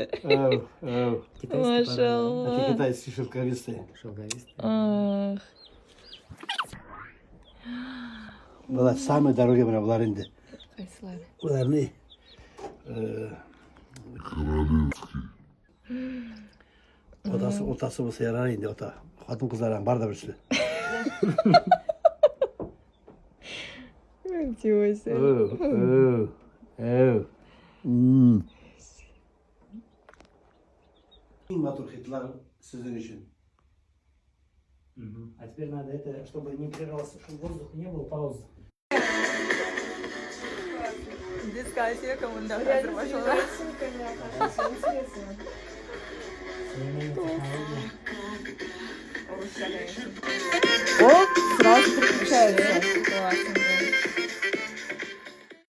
Шелковистые. Әу, әу. Китайский Машалла. Это китайские шелковистые. Шелковистый. Ах. Болар самый дорогой менә болар инде. Кайсылары? Боларны Отасы, отасы булса ярар инде, ота. Хатын кызлар бар да берсе. Ничего. Әу, әу, әу. Иң матур хитлар сезнең өчен. А теперь надо это, чтобы не прервался, чтобы воздух не был, пауза. Дискотека монда Реально хәзер башлана. с интересно. Современные технологии. О, сразу переключается. Классно.